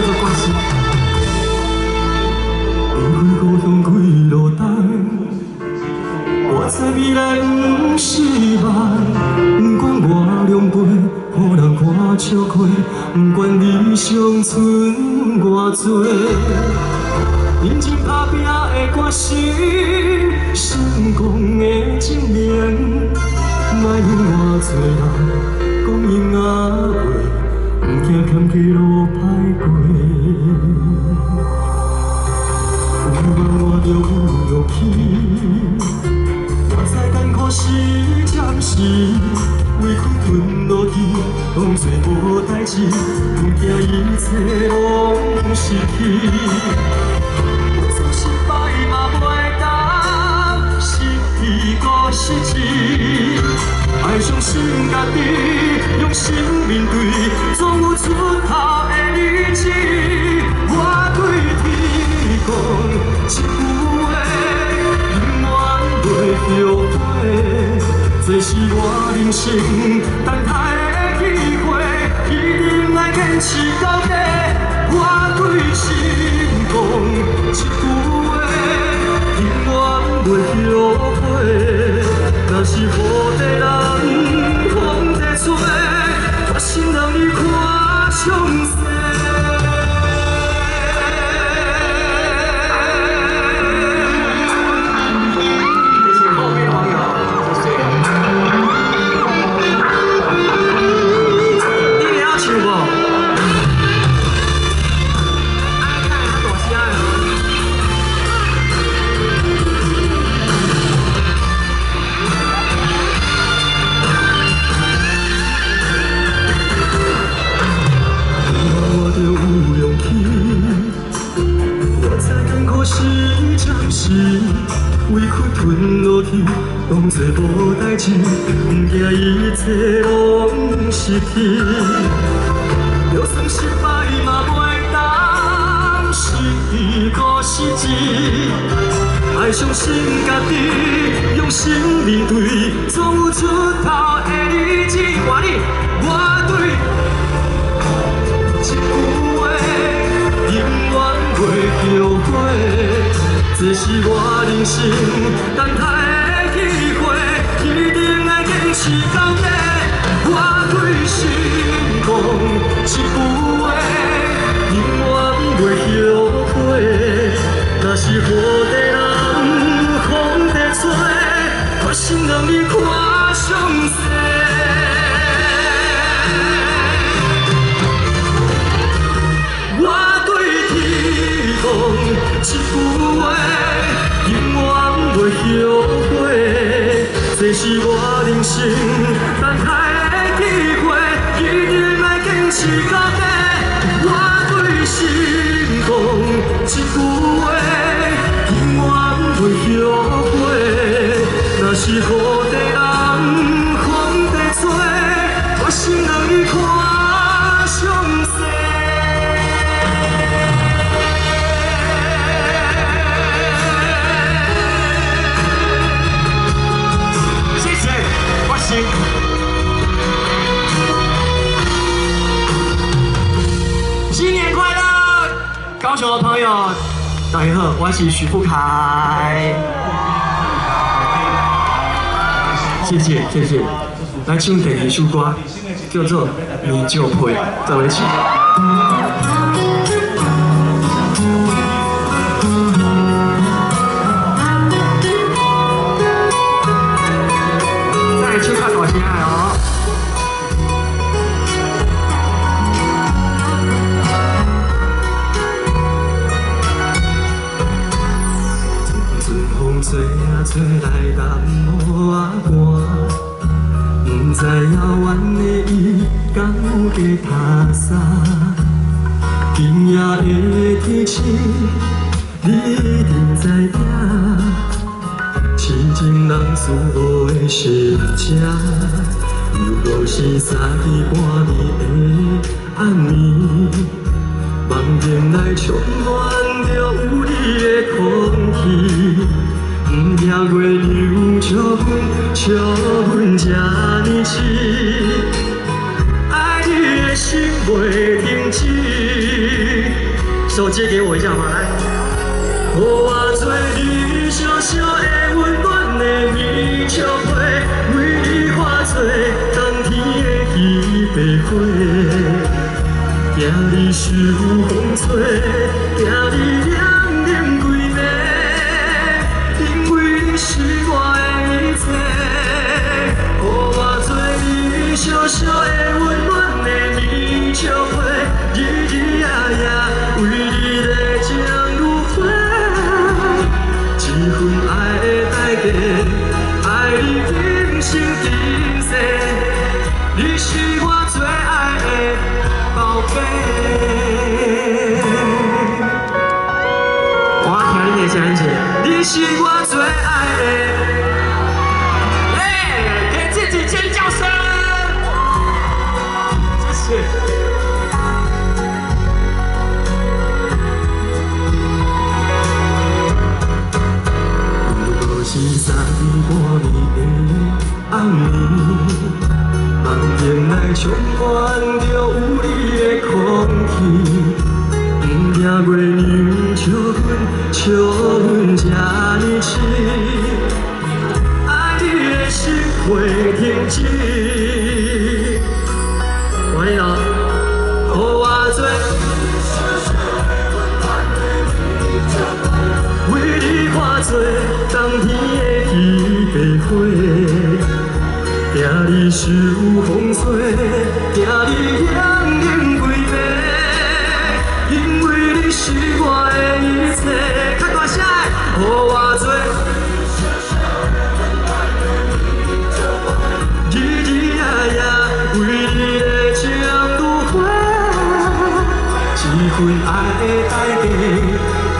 叫做《决心》。离开故乡几落冬，我知未来毋是梦，不管我狼狈，予人看笑亏，不管理想剩偌济，认真打拼的决心，成功的证明，莫问偌济人讲闲仔话，毋惊欠起路歹过。有梦我就有勇气，我知艰苦是暂时，委屈吞落去，当作无代誌，毋惊一切攏失去。就算失敗嘛袂當失去閣失志，愛相信家己，用心面對，總有出頭的日子。我對天講一句話，永遠袂後悔，這是我人生等待的機會，一定愛堅持到底。我對心講一句話，永遠袂後悔。若是雨地人，風地吹，決心讓你看詳細。謝謝後面的網友，謝謝。你會曉唱無？愛看較大聲的。我就有勇氣，我知艱苦是暫時，委屈吞落去，當作無代誌，毋驚一切攏失去。就算失敗嘛袂當失去閣失志，愛相信家己，用心面對，總有出頭的日子。我你，我對一句話，永遠袂後悔，這是我人生等待的機會，一定愛堅持到底。我對心講一句話，永遠袂後悔。若是雨地人，風地吹，決心讓你看詳細。我對天講一句話，永遠袂後悔。這是我人生等待的機會，一定愛堅持到底。我對心講一句話，永遠袂後悔。若是雨地人，風地吹，決心讓你看詳細。謝謝，決心。新年快樂，高雄的朋友，大家好，我是許富凱。謝謝謝謝，來唱第二首歌，叫做《你就配》，再來唱。再來唱較大聲的哦。阵風吹啊吹來淡薄仔寒，不知遙遠的伊敢有伫塔沙。今夜的天晴，你一定知影，痴情人思无的心情，犹如是三更半暝的暗暝，梦境内充满着有你的空氣。毋驚月亮笑阮，笑阮這呢痴，愛你的心袂停止。手借給我一下嗎？來。予我做你小小的溫暖的棉笑被，為你化做冬天的彼白花，驚你受風吹，驚你涼冷規暝，因為你是我的一切。予我做你小小的溫暖的棉笑被，日日夜夜為你的情如火。這份愛的代價，愛你今生今世，你是我最愛的寶貝。我聽你的聲音者，你是我最愛的。耶，給自己尖叫聲，謝謝。不過是三更半暝的暗暝，夢境內充滿著有你的空氣，不驚月娘笑阮，笑阮這呢痴，愛你的心袂停止。我你咯，予我做為你化做冬天的彼白花，驚你受風吹，驚你涼冷規暝，因為你是我的一切。較大聲，予我做日日夜夜為你的情如火，這份愛的代價，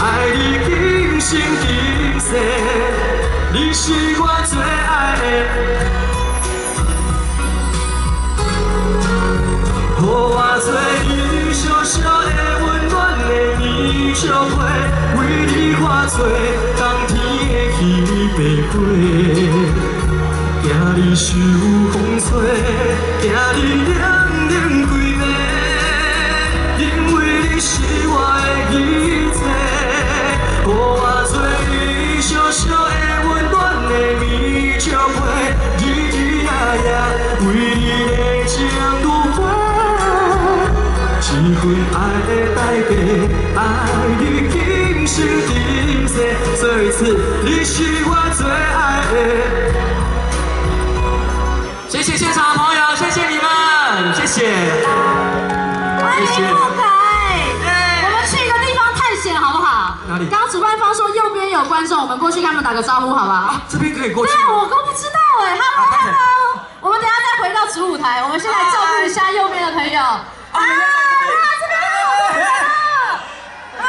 愛你今生今世，你是我最愛的。予我做你小小的溫暖的棉笑被，為你化做冬天的彼白花，驚你受風吹，驚你涼冷規暝，因為你是我的一切。予我做你小小的溫暖的棉笑被，日日夜夜為你的情如火。這份愛的代價，愛你今生今世。最後一次，你是我最愛的。謝謝現場的朋友，謝謝你們，謝謝。歡迎富凱，我們去一個地方探險好不好？哪裡？剛剛主辦方說右邊有觀眾，我們過去跟他們打個招呼，好不好？啊，這邊可以過去。對啊，我都不知道哎。Hello，Hello，我們等下再回到主舞台，我們先來照顧一下右邊的朋友。啊，這邊有朋友，嗨，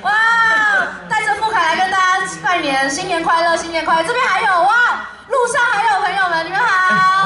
哇，帶着富凱來跟大家拜年，新年快樂，新年快樂。這邊還有哇，路上還有朋友們，你們好。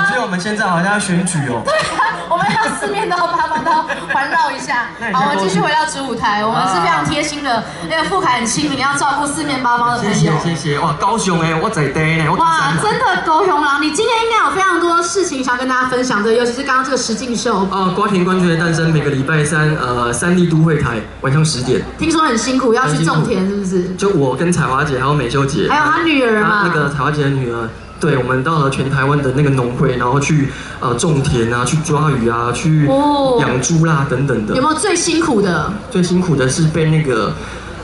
我覺得我們現在好像要選舉哦。對啊，我們要四面都八方都環繞一下。好，我們繼續回到主舞台，我們是非常貼心的，那個富凱很親民，要照顧四面八方的朋友。謝謝謝謝，哇，高雄哎，我在地呢，哇，真的高雄人，你今天應該有非常多事情想跟大家分享的，尤其是剛剛這個實境秀。哦，瓜田冠軍的誕生，每個禮拜三，三立都會台晚上10點。聽說很辛苦，要去種田，是不是？就我跟彩華姐，還有美秀姐，還有她女兒嘛。那個彩華姐的女兒。對，我們到了全台灣的那個農會，然後去種田啊，去抓魚啊，去養豬啦等等的。有沒有最辛苦的？最辛苦的是被那個，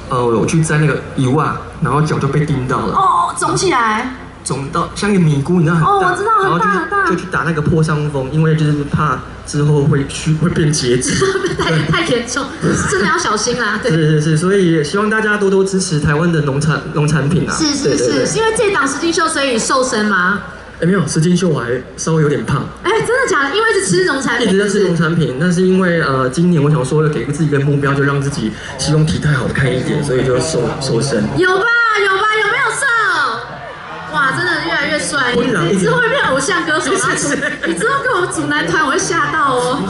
我去摘那個油啊，然後腳就被叮到了。哦，腫起來。腫到像個米糊，你知道很大。哦，我知道，很大很大。就去打那個破傷風，因為就是怕之後會變截肢。太嚴重，真的要小心啦。對。是是是，所以希望大家多多支持台灣的農產品啊。是是是，是因為這檔實境秀所以瘦身嗎？哎，沒有，實境秀我還稍微有點胖。哎，真的假的？因為一直吃農產品。一直在吃農產品，但是因為今年我想說給自己一個目標，就讓自己希望體態好看一點，所以就瘦身。有吧有吧，有沒有瘦？哇，真的越來越來越帥，你之後會變偶像歌手，你之後跟我組男團，我會嚇到哦。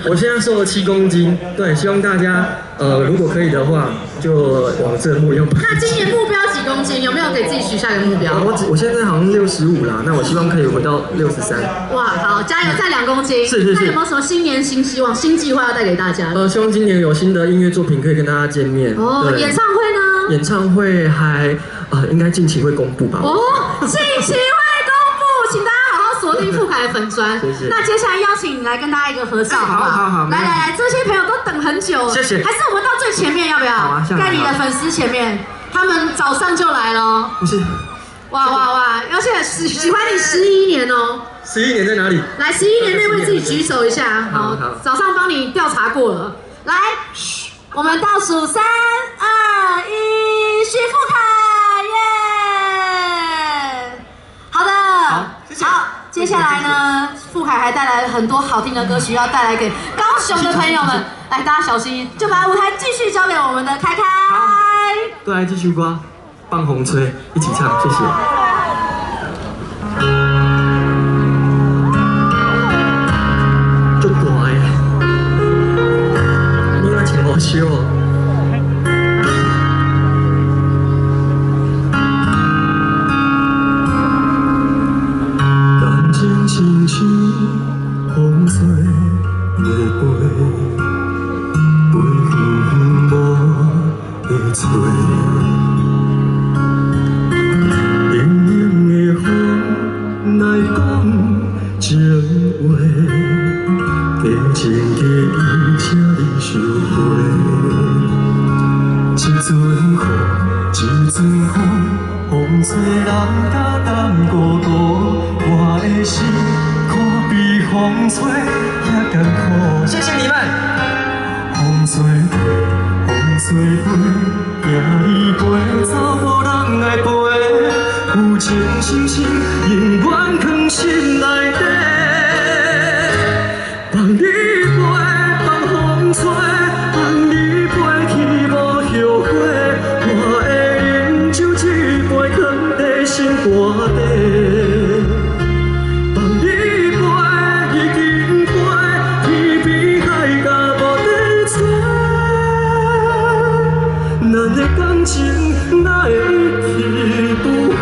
我現在瘦了7公斤，對，希望大家如果可以的話，就往這個目標。那今年目標幾公斤？有沒有給自己許下一個目標？我現在好像65啦，那我希望可以回到63。哇，好，加油，再2公斤。是是是。那有沒有什麼新年新希望、新計劃要帶給大家？希望今年有新的音樂作品可以跟大家見面。哦，演唱會呢？演唱會還應該近期會公布吧？哦，近期會公布，請大家好好鎖定富凱的粉專。謝謝。那接下來邀請你來跟大家一個合照，好不好？好好好。來來來，這些朋友都等很久了，謝謝。還是我們到最前面，要不要？好啊，在你的粉絲前面，他們早上就來了。不是。哇哇哇！而且喜歡你11年哦。11年在哪裡？來，11年那位自己舉手一下。好，早上幫你調查過了。來，我們倒數3、2、1，許富凱耶！好的，好，謝謝。好，接下來呢，富凱還帶來很多好聽的歌曲要帶來給高雄的朋友們。來，大家小心，就把舞台繼續交給我們的凱凱。對，繼續刮，放風吹，一起唱，謝謝。足大的，你若穿無少哦。感情親像風吹的飞，飞远远无会找。冷冷的风来讲情话，假情假意，请你收回。一阵雨，一阵风，风吹人甲等孤孤，我的心可比风吹遐艰苦。謝謝你們。風吹飞，風吹飞，行伊飞走無人來陪，有情深深永遠藏心內底。放你飛，放風吹，放你飛去無後悔。我會飲酒一杯，藏在心肝底。放你飛，已經飛，天邊海角無得找。咱的感情哪會一去不回？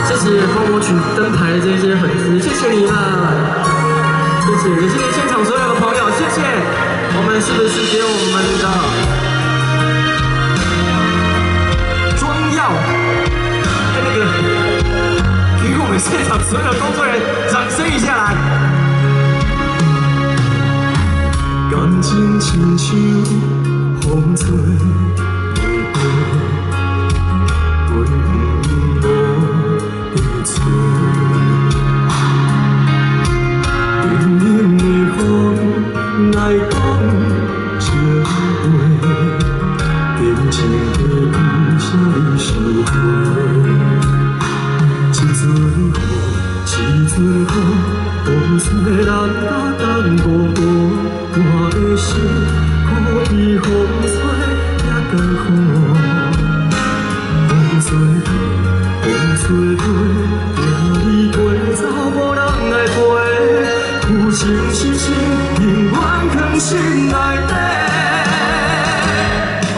謝謝幫我舉燈牌的這些粉絲，謝謝你們，謝謝，也謝謝現場所有的朋友，謝謝。我們是不是給我們的莊耀跟那個給我們現場所有的工作人員掌聲一下來？感情親像風吹的飞，飞远無得找。冷冷的風來講情話，假情假意，請你收回。一陣雨，一陣風，風吹人甲等孤孤，我的心可比風吹遐艱苦。風吹飞，風吹飛，行你飛走無人來陪，有情深深永遠藏心內底。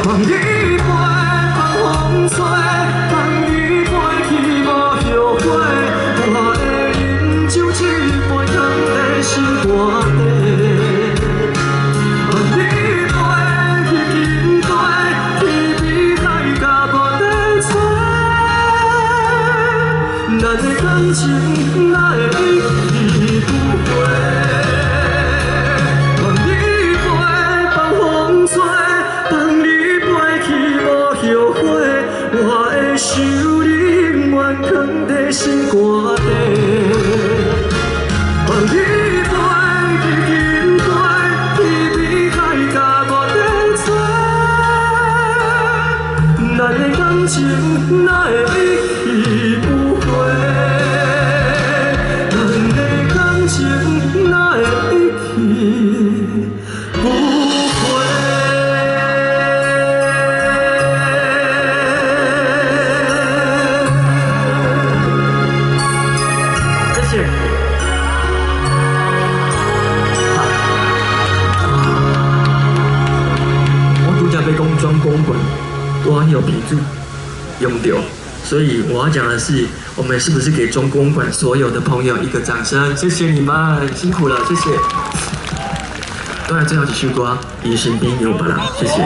放你飛，放風吹，放你飛去無後悔。我會飲酒一杯，藏在心肝底。放你飛，已經飛，天邊海角無得找。咱的感情哪會一去不回？放你飛，庄公馆都有鼻子用到，所以我要讲的是，我们是不是给庄公馆所有的朋友一个掌声？谢谢你们，辛苦了，谢谢。当然，最后一首歌，伊身边有别人，谢谢。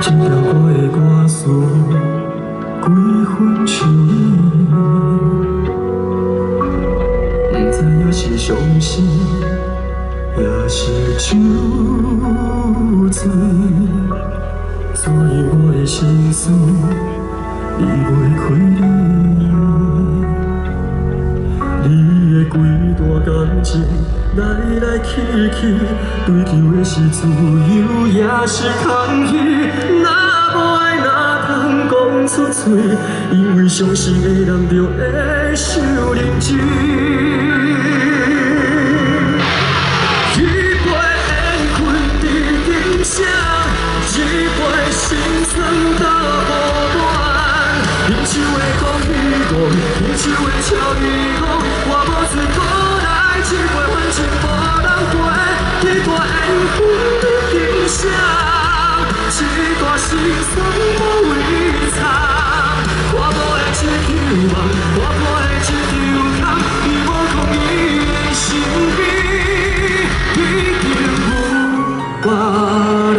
这条歌的歌词，几分像你，不知影是伤心，抑是酒醉，所以我的心事离袂开你。你的规段感情来来去去，追求的是自由，抑是空虚？若无爱，哪通讲出嘴？因为相信的人就会受认真。一杯缘分伫今生，一杯心酸到无完。饮酒的讲伊讲，饮酒的笑伊讲，我无醉过来，这杯反正无人陪。一段缘分伫今生，一段心酸无位藏。看无的一场梦，看破的一场空，伊无讲伊的身边已经有别人。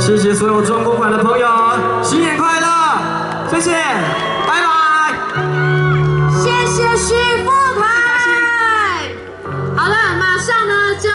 谢谢所有中国馆的朋友，新年快乐！谢谢，拜拜。